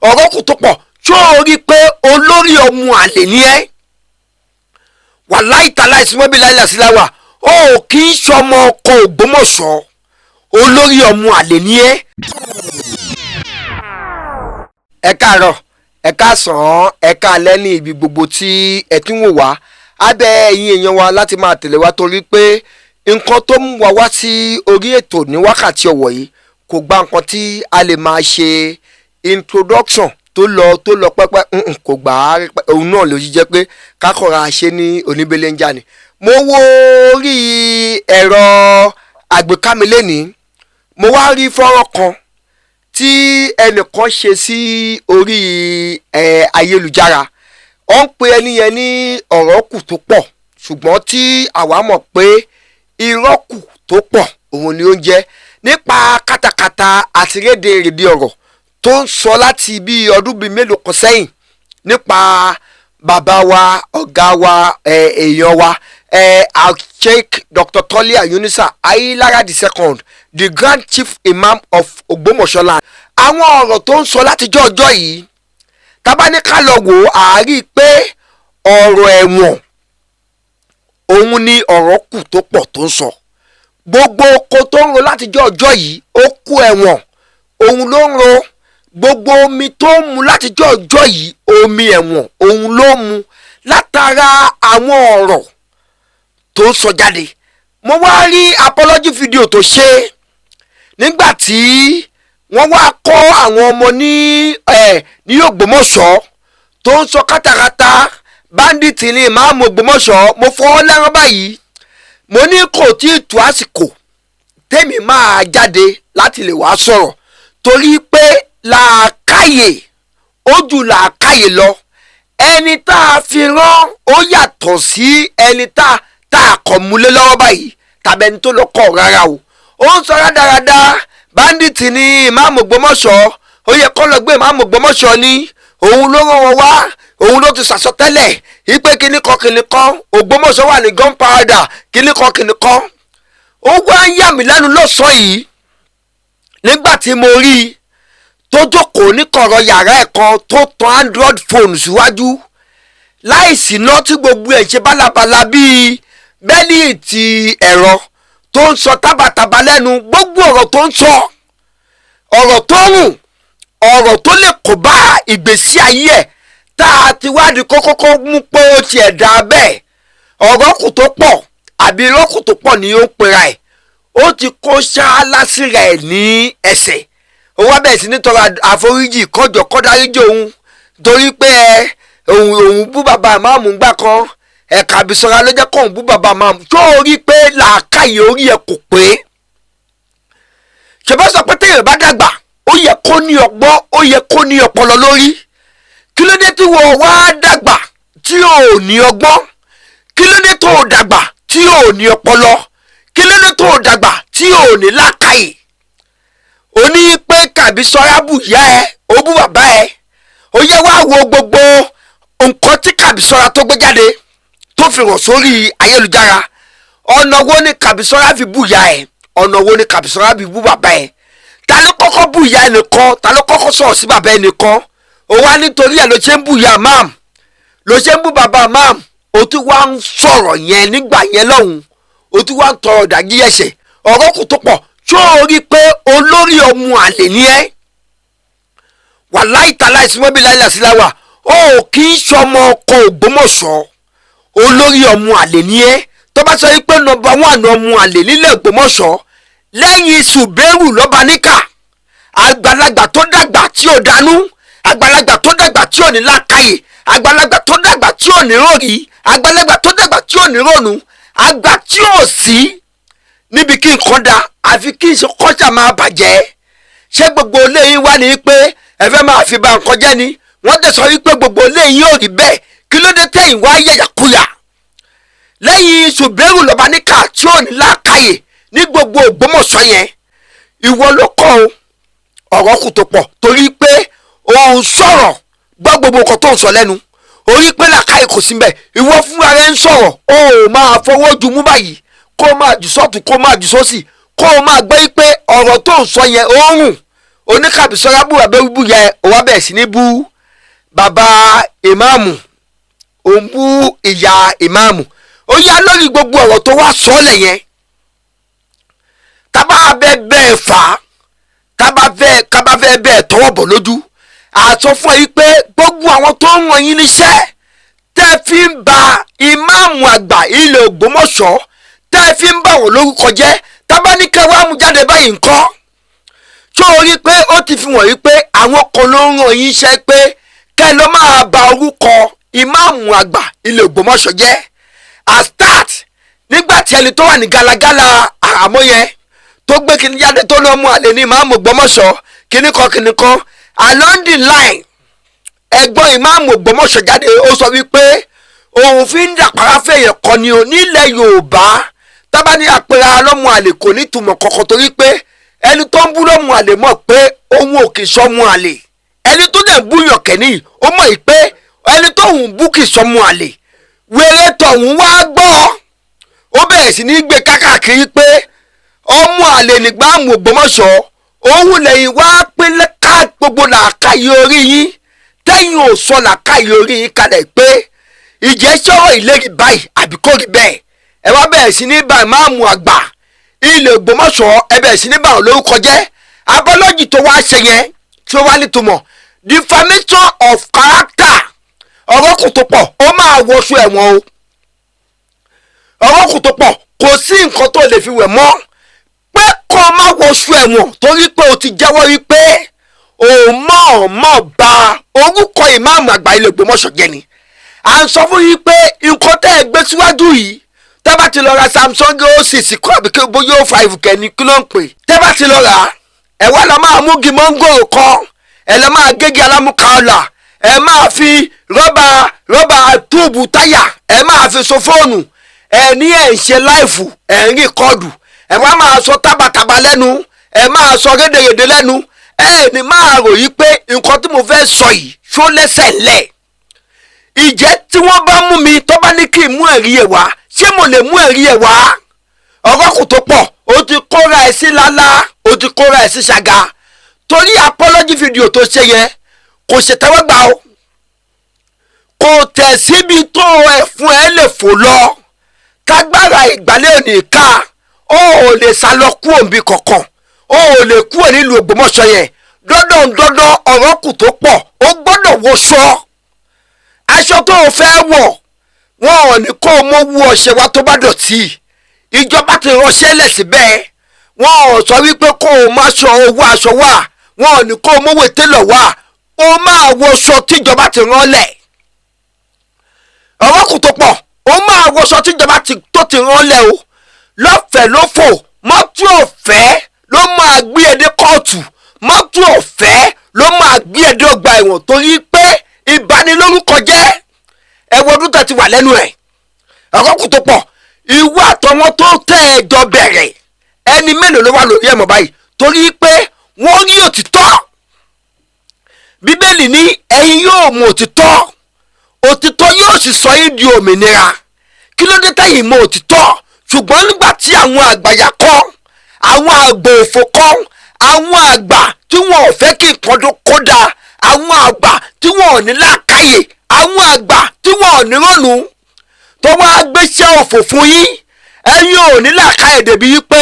Ọ̀rọ̀ kù tó pọ̀. Ṣó o rí i pé olórí ọmọ àlè ni ẹ́? Wàláì tàláì símọ́bí láìláṣíláwà, ó kì í ṣọmọ ọkọ Ògbómọ̀ṣọ́. Olórí ọmọ àlè ni ẹ́. Ẹ káàárọ̀, ẹ káàsán, ẹ káalẹ́ ní ibi gbogbo tí ẹ ti ń wò wá. Abẹ́ ẹ̀yin èèyàn wa láti máa tẹ̀lé wa, torí pé nǹkan tó mú wa wá sí orí ètò ní wákàtí ọ̀wọ̀ yìí kò gba nǹkan tí a lè máa ṣe introduction tó lọ tó lọ pẹ́pẹ́. Kò gbà á. Òun náà ló jẹ́ pé kákọ̀ra ṣe ní oníbele ń jà ní. Mo wo orí ẹ̀rọ àgbéká mi lénìí, mo wá rí fọ́nrán kan tí ẹnìkan ṣe sí orí ayélujára. Ó ń pe ẹni yẹn ní ọ̀rọ̀ kù tó pọ̀, ṣùgbọ́n tí àwa mọ̀ pé irọ́ kù tó pọ̀ òun ni ó ń jẹ́, nípa kátàkátà àti rédèrèdè ọ̀rọ̀ tó ń sọ láti bí ọdún bíi mélòó kan sẹ́yìn nípa bàbá wa, ọ̀gá wa, èèyàn wa, Sheikh Dr. Tolia Yunusa Ayilara the second, the Grand Chief Imam of Ògbómọ̀ṣọ́ land. Àwọn ọ̀rọ̀ tó ń sọ látijọ́ ọjọ́ yìí, tábà ní ká lọ wò ó, àárí pé ọ̀rọ̀ ẹ̀wọ̀n òun ni ọ̀rọ̀ kù tó pọ̀ tó ń sọ. Gbogbo oko tó ń ro látijọ́ ọjọ́ yìí, ó kú ẹ̀wọ̀n òun ló ń ro. Gbogbo omi tó ń mu látijọ́ ọjọ́ yìí, omi ẹ̀wọ̀n òun ló ń mu, látara àwọn ọ̀rọ̀ tó ń sọ jáde. Mo wá rí apology video tó ṣe nígbà tí wọ́n wá kọ́ àwọn ọmọ ní Ògbómọ̀ṣọ́, tó ń sọ kátàkátà bandit ní ìmáàmù Ògbómọ̀ṣọ́. Mo fọwọ́ lẹ́rán báyìí, mo ní kò tí ì tó àsìkò tèmi máa jáde láti lè wá sọ̀rọ̀, torí pé làákàyè ó jù làákàyè lọ. Ẹni tá a fi rán ó yàtọ̀ sí ẹni tá a kọ̀ múlé lọ́wọ́ báyìí tàbí ẹni tó lọ kọ̀ rárá o. Ó ń sọ rádaràda, bandit ní ìmáàmù Ògbómọ̀ṣọ́, ó yẹ kó lọ gbé ìmáàmù Ògbómọ̀ṣọ́ ní òun ló rán wọn wá, òun ló ti sàsọtẹ́lẹ̀ ipe kíní kan kíní kan, Ògbómọ̀ṣọ́ wà ní gunpowder, kíní kan kíní kan. Ó wá ń yà mí lẹ́nu lọ́sàn-án yìí nígbà tí mo rí i tó jókòó ní kọ̀rọ̀ yàrá ẹ̀ kan, tó tan Android phone síwájú láìsí iná, tí gbogbo ẹ̀ ṣe bálabàla bíi bẹ́líìtì ẹ̀rọ, tó ń sọ tábàtàbà lẹ́nu. Gbogbo ọ̀rọ̀ tó ń sọ, ọ̀rọ̀ tó rùn, ọ̀rọ̀ tó lè kó bá ìgbésí ayé ẹ̀, tá a ti wádìí kókókó mú pé ó tiẹ̀ dá bẹ́ẹ̀. Ọ̀rọ̀ kù tó pọ̀ àbí irọ́ kù tó pọ̀ ni ó ń pera ẹ̀. Ó ti kó ṣáálá síra ẹ̀ ní ẹsẹ̀. Ó wá bẹ̀rẹ̀ sí ní tọrọ àforíjì, kọjọ kọ́dáríjì òun, torí pé ẹ òun bú bàbá ìmáàmù gbà kan, ẹ̀ka àbísọ́ra ló jẹ́ kóun bú bàbá ìmáàmù. Tó o rí pé làákàyè orí ẹ̀ kò pé? Ṣèbá sọ pé téèyàn bá dàgbà, ó yẹ kó ní ọgbọ́n, ó yẹ kó ní ọpọlọ lórí. Kí ló dé tí wọ́n wá dàgbà tí ò ní ọgbọ́n? Kí ló dé tó o dàgbà tí ò ní ọpọlọ? Kí ló dé tó o dàgbà tí ò ní làákàyè? Ó ní pé Kàbísọ́lá bù yá ẹ, ó bú bàbá ẹ. Ó yẹ wá wo gbogbo nǹkan tí Kàbísọ́lá tó gbé jáde, tó fi hàn sórí ayélujára. Ọ̀nà wo ni Kàbísọ́lá fi bù yá ẹ? Ọ̀nà wo ni Kàbísọ́lá fi bú bàbá ẹ? Ta ló kọ́kọ́ bù yá ẹnìkan? Ta ló kọ́kọ́ sọ̀rọ̀ sí bàbá ẹnìkan? Ó wá nítorí ẹ̀ ló ṣe ń bù yá mam, ló ṣe ń bú bàbá mam. Ó tún wá ń sọ̀rọ̀ yẹn nígbà yẹn lọ́hùn, ó tún wá ń tọrọ ìdájí ẹ̀ṣẹ̀. Ọ̀rọ̀ kù tó pọ̀. Ṣó o rí pé olórí ọmọ àlè ni ẹ́? Wàláì tàláì símọ́bí láìláṣíláwà, ó kì í ṣọmọ ọkọ Ògbómọ̀ṣọ́. Olórí ọmọ àlè ni ẹ́. Tó bá sọ pé number one ọmọ àlè nílẹ̀ Ògbómọ̀ṣọ́ lẹ́yìn Ṣùbẹ́rù lọ́ba níkà, àgbàlagbà tó dàgbà tí ò dánú, àgbàlagbà tó dàgbà tí ò ní làákàyè, àgbàlagbà tó dàgbà tí ò ní ròrí, àgbàlagbà tó dàgbà tí ò ní rònú, àgbà tí ò sí níbi kí nǹkan da àfi kí n kọ́ṣà máa bàjẹ́. Ṣé gbogbo eléyìí wá ní pé ẹ fẹ́ máa fi ba nǹkan jẹ́ ni? Wọ́n tẹ̀ sọ wípé gbogbo eléyìí ò rí bẹ́ẹ̀. Kí ló dé tẹ̀yìn wá yẹ̀yàkuyà lẹ́yìn Ṣùbẹ́rù lọ́ba níkà tí ò ní làákàyè ní gbogbo Ògbómọ̀ṣọ́ yẹn? Ìwọ ló kọ́ o. Ọ̀rọ̀ kù tó pọ̀, torí pé òun sọ̀rọ̀, gbọ́ gbogbo nǹkan tó ń sọ lẹ́nu, orí pé làákàyè kò sí mbẹ̀. Ìwọ fúnra rẹ ń sọ̀rọ̀, o ò máa fọwọ́ ju mú báyìí, kó o máa jù sọ́tún, kó o máa jù sósì, kó o máa gbọ́ pé ọ̀rọ̀ tó ń sọ yẹn ó rùn. Oníkàbísọ́lá bú bàbá bú yẹ, ó wá bẹ̀rẹ̀ sí ní bú bàbá ìmáàmù, òun bú ìyá ìmáàmù. Ó yá, lórí gbogbo ọ̀rọ̀ tó wá sọ́ọ̀lẹ̀ yẹn, tábà bẹ́ẹ̀ bẹ́ẹ̀ fà á, tábà fẹ́ bẹ́ẹ̀ tọwọ́ bọ̀ lójú, àsọ fún ẹ yìí pé gbogbo àwọn tó ń ràn yín níṣẹ́ tẹ́ fi ń ba ìmáàmù àgbà ilẹ̀ Ògbómọ̀ṣọ́, tẹ́ fi ń bà wọ́n lórúkọ jẹ́, tábà ní kẹ́ wàá mú jáde báyìí ńkọ́? Tó o rí pé ó ti fi wọ̀n yí pé àwọn kan ló ń ràn yín iṣẹ́ pé kẹ́ ló máa ba orúkọ ìmáàmù àgbà ilẹ̀ Ògbómọ̀ṣọ́ jẹ́? A start nígbà tí ẹni tó wà ní galagala àràmọ́ yẹn tó gbé kíní jáde, tó lọ́ mú àlè ní ìmáàmù Ògbómọ̀ṣọ́, kíní kan kíní kan along the line, ẹ̀gbọ́n ìmáàmù Ògbómọ̀ṣọ́ jáde, ó sọ wípé òun fi ń dàpárá fẹ̀yẹ̀ kọ́ ni o. Nílẹ̀ Yorùbá, tábà ní àpẹẹrẹ alọ́mú àlè, kò ní ìtumọ̀ kankan, torí pé ẹni tó ń bú lọ́mú àlè mọ̀ pé òun ò kì í sọmú àlè. Ẹni tó dẹ̀ bú yànkẹ́ ní, ó mọ̀ yìí pé ẹni tó ń bú kì í sọmú àlè. Wèrè tọ̀hún wá gbọ́, ó bẹ̀rẹ̀ sí ní gbé kákàkiri pé ọmọ àlè nígbà mú Ògbómọ̀ṣọ́. Òun lẹ́yìn wá pín ká gbogbo làákàyè orí yín, tẹ́yìn ò sọ làákàyè orí yín kalẹ̀ pé ìjẹ́ sọ̀rọ̀ ìlérí báyìí àbí kò rí bẹ́ẹ̀. Ẹ wá bẹ̀rẹ̀ sí ní bá ìmáàmù àgbà ilẹ̀ Ògbómọ̀ṣọ́, ẹ bẹ̀rẹ̀ sí ní bá wọn lórúkọ jẹ́. Apology tó wá ṣe yẹn tí ó wá nítumọ̀, defamation of character, ọ̀rọ̀ kò tó pọ̀, ó máa wọṣọ ẹ̀wọ̀n o. Ọ̀rọ̀ kò tó pọ̀, kò sí nǹkan tó lè fi wẹ̀ mọ́ pé kó o má wọṣọ ẹ̀wọ̀n, torí pé o ti jẹ́wọ́ rí pé o mọ̀ọ́mọ̀ ba orúkọ ìmáàmù àgbà ilẹ̀ Ògbómọ̀ṣọ́ jẹ́ ni. À ń sọ fún yín pé nǹkan tẹ́ ẹ gbé síwájú yìí, tẹ́ bá ti lọ ra Samsung O6 kọ́, àbí kí bóyá O5 kẹ́ni, kí ló ń pè, tẹ́ bá ti lọ rà á, ẹ wá lọ máa mú igi mọ́ngòrò kan, ẹ lọ máa gégi alámúkaọlà, ẹ máa fi rọ́bà túùbù táyà, ẹ máa fi so fóònù ẹ ní ẹ̀ ń ṣe live, ẹ̀ ń record, ẹ wá máa sọ tábàtàbà lẹ́nu, ẹ máa sọ rédèrèdè lẹ́nu. Ẹ ní máa rò yí pé nǹkan tí mo fẹ́ sọ yìí ṣó lẹ́sẹ̀ ńlẹ̀. Ìjẹ́ tí wọ́n bá mú mi, tó bá ní kí n mú ẹ̀rí ẹ̀ wá, ṣé mo lè mú ẹ̀rí ẹ̀ wá? Ọ̀rọ̀ kò tó pọ̀, o ti kóra ẹ̀ sí lálá, o ti kóra ẹ̀ sí ṣàgà, torí apology video tó ṣe yẹn kò ṣètẹ́wọ́gbà o, kò tẹ̀ síbi tó ẹ̀ fún ẹ lè fò lọ. Kágbára ìgbàlẹ̀ òní ká, ó ò lè sá lọ kú òǹbí kankan, ó ò lè kúrò nílùú Ògbómọ̀ṣọ́ yẹn. Dandan dandan, ọ̀rọ̀ kù tó pọ̀, ó gbọ́dọ̀ wọṣọ. Aṣọ tó o fẹ́ wọ̀, wọn ò ní kó o mọ wú ọṣẹ wa tó bá dọ̀tí. Ìjọba ti ránṣẹ́ lẹ̀ síbẹ̀. Wọn ò sọ wípé kó o má sọ owó aṣọ wà, wọn ò ní kó o mówó télọ̀ wà. O máa wọṣọ tíjọba ti rán lẹ̀. Ọ̀rọ̀ kù tó pọ̀, o máa wọṣọ tíjọba tó ti rán lẹ̀ o. Lọ́fẹ̀ẹ́ lófò, mọ́tò ọ̀fẹ́ ló máa gbé ẹ dé kóòtù, mọ́tò ọ̀fẹ́ ló máa gbé ẹ dé ọgbà ẹ̀wọ̀n, torí pé ìbanilórúkọ jẹ́ ẹ̀wọ̀n ọdún tó ti wà lẹ́nu ẹ̀. Ọ̀rọ̀ kù tó pọ̀, ìwọ àtọwọn tó tẹ́ ẹ jọ bẹ̀rẹ̀, ẹni mélòó ló wà lórí ẹ̀mọ́ báyìí? Torí pé wọ́n rí òtítọ́. Bíbélì ní ẹ̀yin yóò mọ òtítọ́, òtítọ́ yóò sì sọ yín di òmìnira. Kí ló dé tẹ̀yin mọ òtítọ́, ṣùgbọ́n nígbà tí àwọn àgbàyà kọ́, àwọn àgbà òfò kọ́, àwọn àgbà tí wọn ò fẹ́ kí nǹkan tó kó dáa, àwọn àgbà tí wọn ò ní làákàyè, àwọn àgbà tí wọn ò ní rònú, tó wá gbéṣẹ́ òfò fún yín, ẹ̀yin ò ní làákàyè débi wípé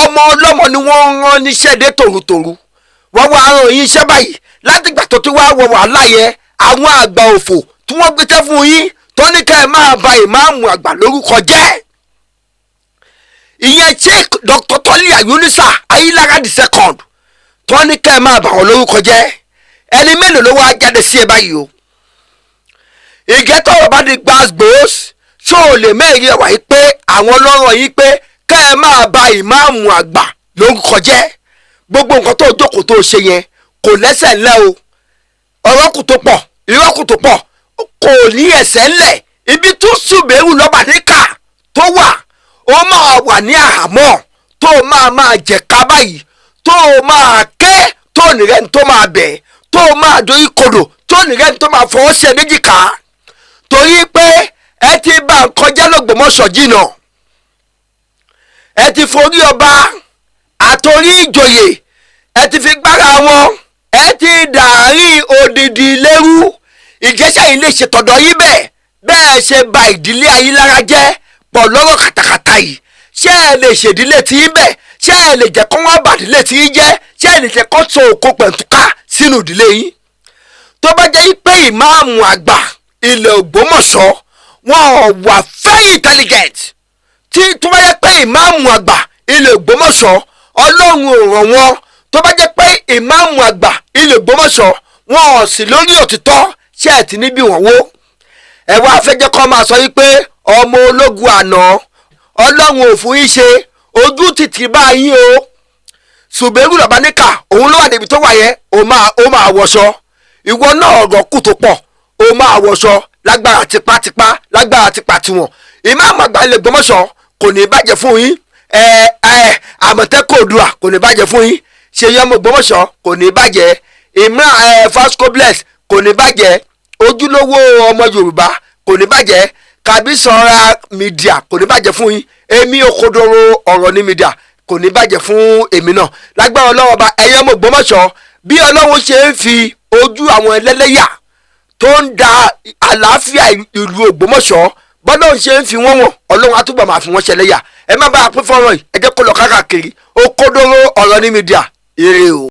ọmọ ọlọ́mọ ni wọ́n ń rán níṣẹ́ dé tòrutòru, wọ́n wá rán yín iṣẹ́ báyìí. Látìgbà tó ti wá wọ wàhálà yẹn, àwọn àgbà òfò tí wọ́n gbéṣẹ́ fún yín, tó ní ká ẹ máa ba ìmáàmù àgbà lórúkọ jẹ́, ìyẹn Sheikh Dr. Tọ́líà Yunusa Ayilara the Second, tó ní ká ẹ máa bà wọ́n lórúkọ jẹ́, ẹni mélòó ló wá jáde sí ẹ báyìí o? Ìgẹ́tọ̀rọ̀ bá di gbàgbós, ṣó o lè mẹ́rin ẹ̀wà yìí pé àwọn ọlọ́rọ̀ yìí pé ká ẹ máa ba ìmáàmù àgbà lórúkọ jẹ́? Gbogbo nǹkan tó jókòó tó ṣe yẹn kò lẹ́sẹ̀ ńlẹ̀ o. Ọ̀rọ̀ kù tó pọ̀, irọ́ kù tó pọ̀, kò ní ẹsẹ̀ ńlẹ̀. Ibi tó ṣùgbẹ́rù lọ́ba níkà tó wà, ó máa wà ní àhámọ́ tó máa máa jẹ̀ka báyìí, tó máa ké, tó nìrẹ́ni tó máa bẹ̀, tó máa dorí kodò, tó nìrẹ́ni tó máa fọwọ́ sí ẹ méjìká, torí pé ẹ ti bá nǹkan jẹ́ lọ́gbọ̀mọṣọ̀ jìnnà. Ẹ ti forí ọba àtòrí ìjòyè, Ẹ ti fi gbára wọn, ẹ ti dàárín odidi lérú. Ìjẹ́sẹ̀ yìí lè ṣètọ̀dọ̀ yín bẹ́ẹ̀ bẹ́ẹ̀ ṣe ba ìdílé Ayílára jẹ́ pọ̀ lọ́rọ̀ kàtàkàtà yìí. Ṣé ẹ lè ṣèdílé tí yín bẹ́ẹ̀? Ṣé ẹ lè jẹ́ kó wọ́n bàdílé tí yín jẹ́? Ṣé ẹ lè jẹ́ kó tó òkú pẹ̀ntúká sínú ìdílé yín? Tó bá jẹ́ pé ìmáàmù àgbà ilẹ̀ Ògbómọ̀ṣọ́ wọn ò wà very intelligent, tí tó bá jẹ́ pé ìmáàmù àgbà ilẹ̀ Ògbómọ̀ṣọ́, Ọlọ́run ò ràn wọ́n, tó bá jẹ́ pé ìmáàmù àgbà ilẹ̀ Ògbómọ̀ṣọ́ wọn ò sì lórí òtítọ́, ṣé ẹ̀ tí níbi wọ́n wó? Ẹ wá fẹ́ jẹ́ kó máa sọ yìí pé ọmọ ológun àná, Ọlọ́run ò fún yín ṣe, ojú tìtì bá yín o. Ṣùgbẹ́rù Làbáníkà, òun ló wà níbi tó wà yẹn. Ó máa wọṣọ, ìwọ náà ọ̀rọ̀ kù tó pọ̀, ó máa wọṣọ lágbára tipátipá, lágbára tipa tiwọn. Ìmáàmù àgbà ilẹ̀ Ògbómọ̀ṣọ́, kò ní bàjẹ́ fún yín. Ẹ ẹ Àmọ̀tẹ́kùn Oòduà, kò ní bàjẹ́ fún yín. Ṣèyí ọmọ Ògbómọ̀ṣọ́, kò ní bàjẹ́. Imran ẹ Fasco Bless, kò ní bàjẹ́. Ojúlówó ọmọ Yorùbá, kò ní bàjẹ́. Kàbísọ̀ra Media, kò ní bàjẹ́ fún yín. Èmi Òkodoro ọ̀rọ̀ ní media, kò ní bàjẹ́ fún èmi náà lágbára Ọlọ́wọ́ bá. Ẹ̀yin ọmọ Ògbómọ̀ṣọ́, bí Ọlọ́run ṣe ń fi ojú àwọn ẹlẹ́lẹ́yà tó ń da àlàáfíà ìlú Ògbómọ̀ṣọ́, bọ́lọ́run ṣe ń fi wọ́n wọ̀n, Ọlọ́run á túbọ̀ máa fi wọ́n ṣẹlẹ́yà. Ẹ má bá a pín fọ́nrán yìí, ẹ jẹ́ kó lọ káàkiri. Òkodoro ọ̀rọ̀ ní media, ire o.